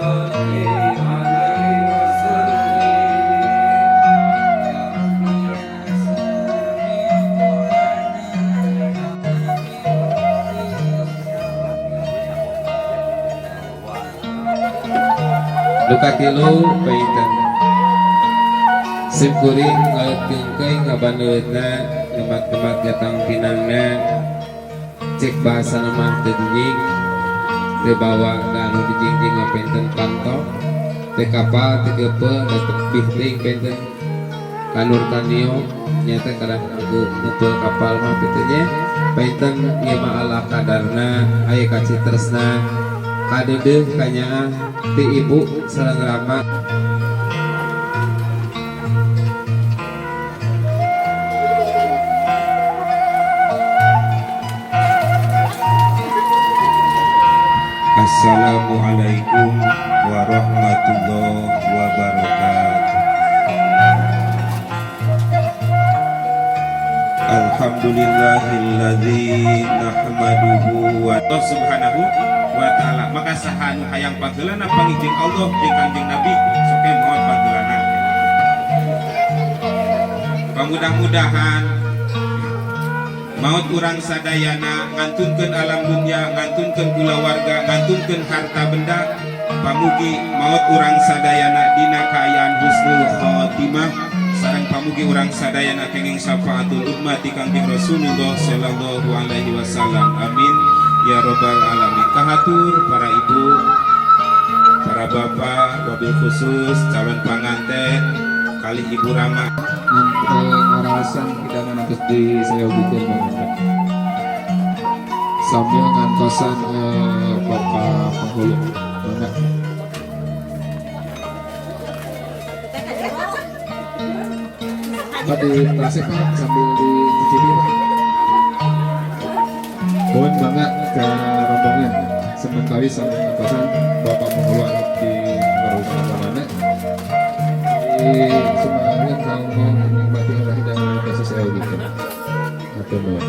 صل عليه وسلم. Nu katilu panginten sim kuring ngaleutkeun ngabandeutna nyemat-nyemat gatang pinangna, cek bahasa mah teu dijing teu bawa da anu dijingjing mah penten panto teu kapal teu geupeuh da tebih teuing penten kanur kanio nyata kadah nganggo ngumpul kapal mah kitu nya. Panginten ieu mah ala kadarna aya kacitresna kadeudeuh kanyaah ti ibu sareng rama. Assalamualaikum warahmatullahi wabarakatuh. Alhamdulillahilladzi nahmaduhu wa Allah Subhanahu wa Ta'ala. Maka saha nu hayang pangheulana panggih jeung Allah jeung Kangjeng Nabi, sok maot pangheulana. Pamudah-mudahan maut urang sadayana ngantunkeun alam dunia, ngantunkeun kulawarga, ngantunkeun harta benda. Pamugi maut urang sadayana dina kaayaan husnul khotimah sareng pamugi urang sadayana kenging syafaatul ummah ti Kangjeng Rasulullah sallallahu alaihi wasallam. Amin ya robbal alamin. Kahatur para ibu, para bapak, wabil khusus calon panganten kali Ibu Rama. Ngaraosan hidangan anu disayogikeun banget sambil ngantosan Bapak Penghulu, mangga. Pak, di Tasik, Pak, sambil dicicipi, Pak. Mohon mangga ke rombongan sementara sambil ngantosan Bapak Penghulu anu di mana di semangat kalau menikmati hidangan anu disayogikeun. Hatur nuhun.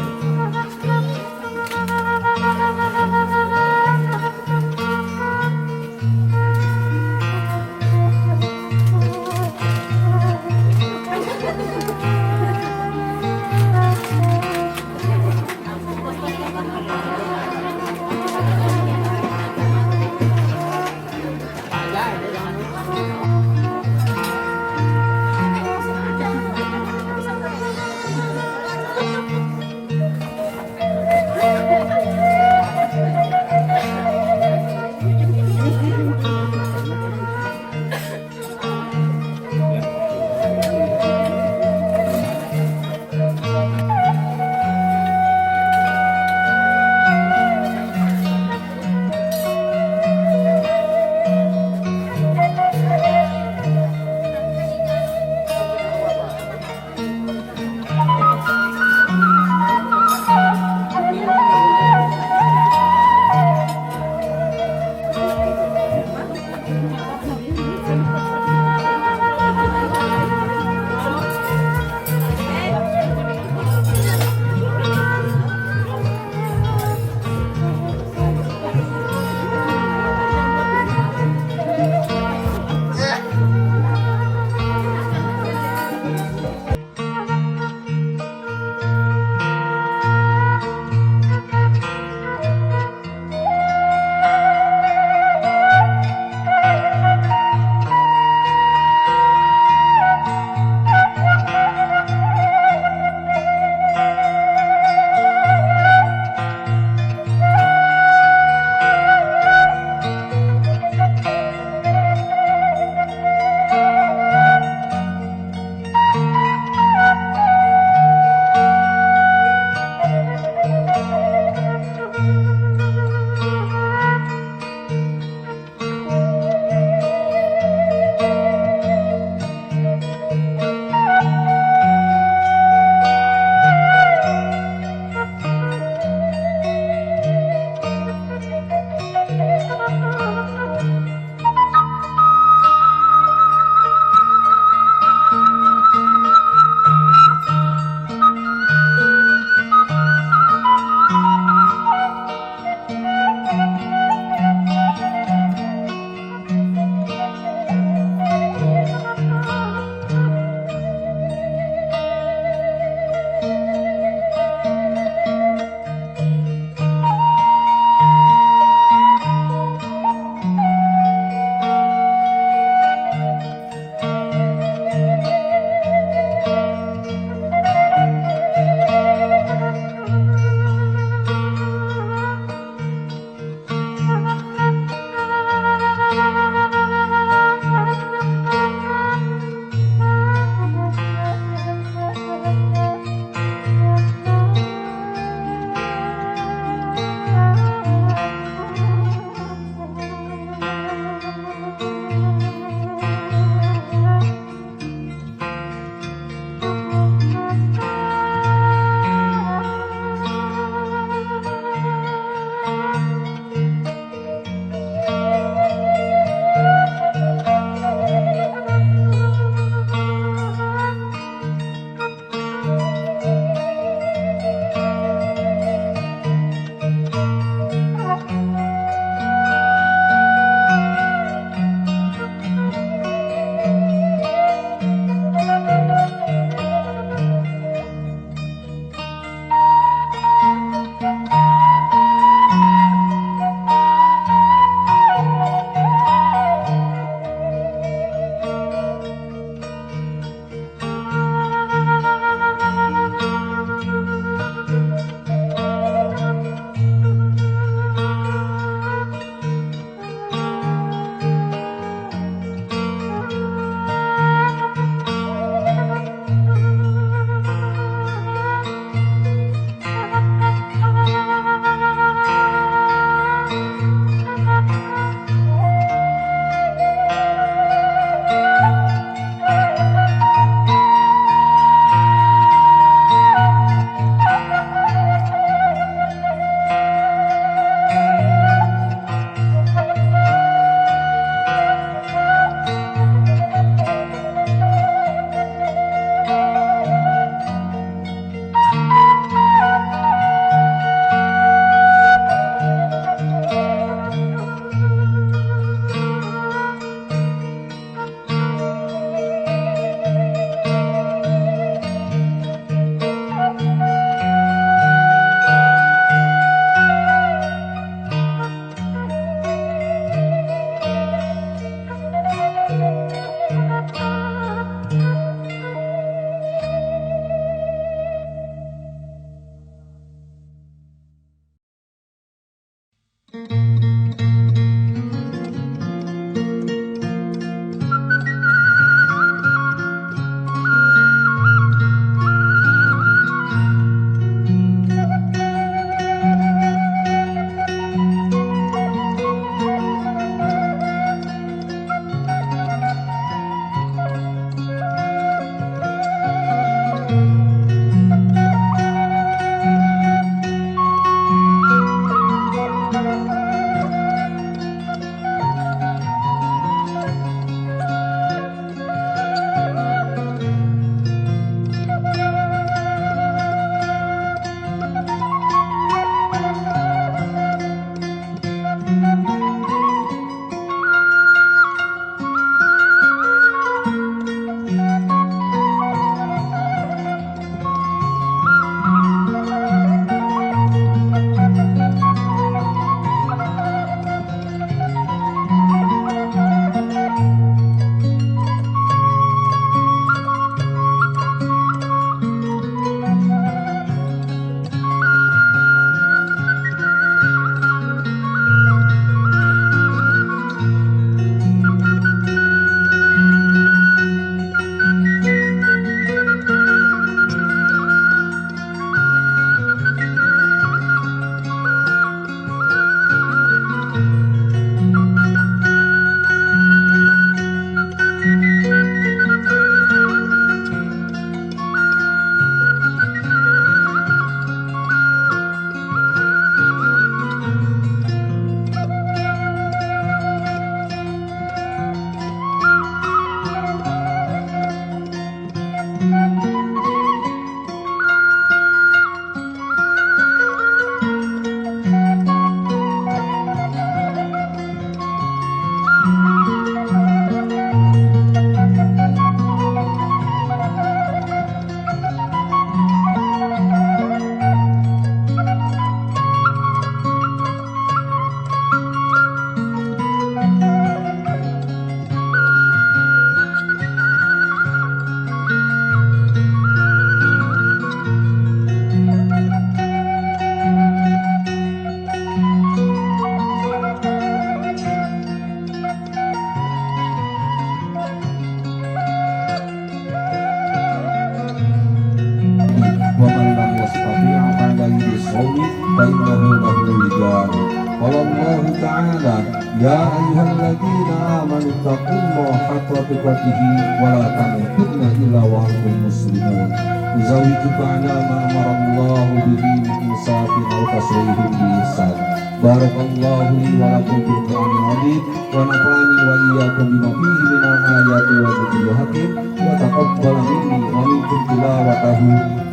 alaihi bis-shaumi fa innahu lahu wija'u. Qala Allah Ta'ala, ya ayyuhalladzina amanu taqullaha haqqa tuqatih wa la tamutunna illa wa antum muslimun. Uzawijuka ala ma amara Allah bihi min insafin aw tasrihin bi ihsan. Barakallahu li wa lakum fil Qur'anil azim wa nafa'ani wa iyyakum bima fihi minal ayati wa dzikril hakim wa taqabbala minni wa minkum tilawatahu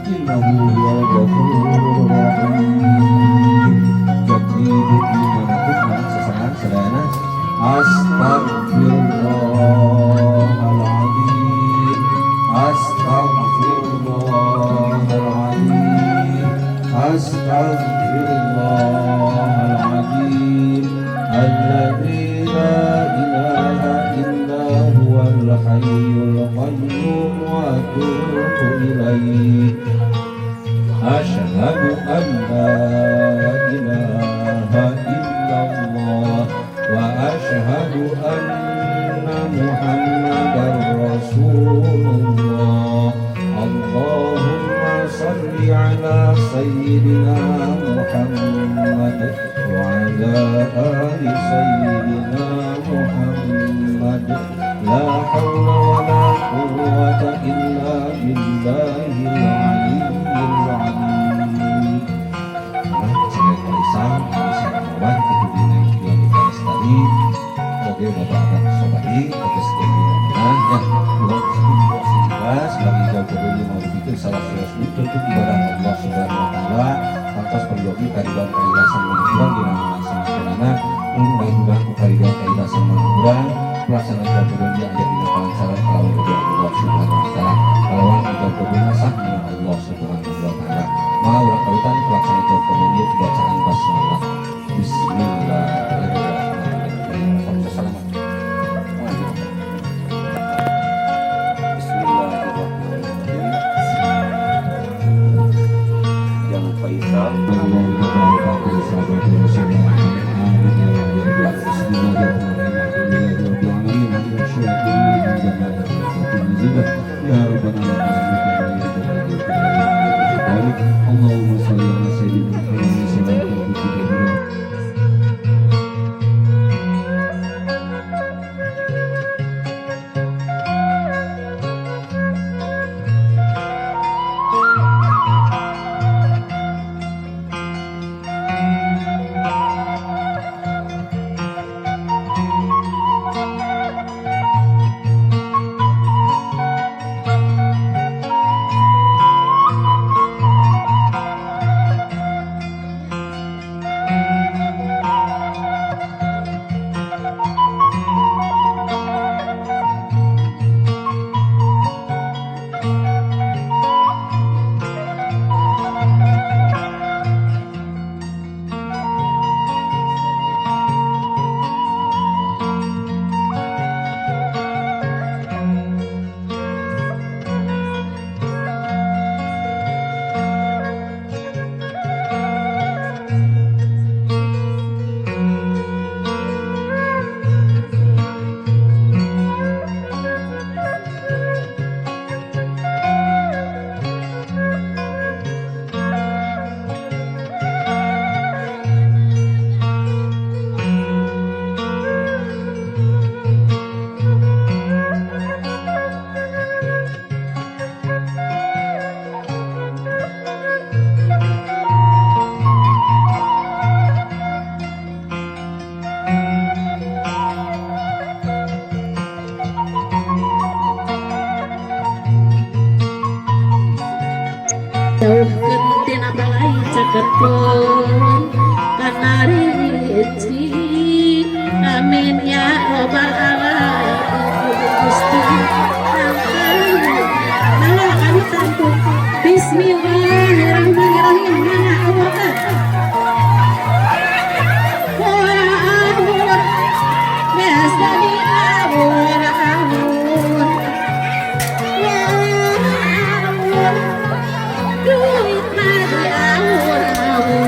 innahu huwal ghafurur rahim. Jadi gimana sesaran sadayana astagfirullahaladzim, astagfirullahaladzim, astagfirullahaladzim, alladzi la ilaha illa huwal hayyul qayyum wa atubu ilaih. Asyhadu an la ilaha illallah wa asyhadu anna Muhammadar Rasulullah. Allahumma salli ala sayyidina Muhammad wa ala ali sayyidina Muhammad. La hawla wa la quwwata illa billahil aliyyil azim. Nah, saya Faisal, saya kawan itu dina Yogi Lestari. Oke, Bapak akan sobari atas dina ya. Urang disebut sebagai ijab kabul mau bikin salah satu bentuk ibadah Allah Subhanahu wa taala, pantas peryogi kariban kailasan urang dina ngalaksanakeunana, mudah-mudahan ku kariban kailasan urang pelaksanaan ijab kabul dia aya dina kalancaran kalawan ridho Allah Subhanahu wa taala, kalawan ijab kabul sah dina Allah Subhanahu wa taala. Maka urang kawitan pelaksanaan ijab kabul ieu bacaan basmalah. Bismillahirrahmanirrahim. Salamat. Bismillahirrahmanirrahim. Yang Faisal. Allahumma shalli ala sayyidina Muhammad. Jauhkeun tina balai caketkeun kana rezeki, amin ya robbal alamin. Gusti. Mangga kami tampung. Bismillahirrahmanirrahim. Mana Allah? Awur biasa di awur awur awur duit mah di awur awur.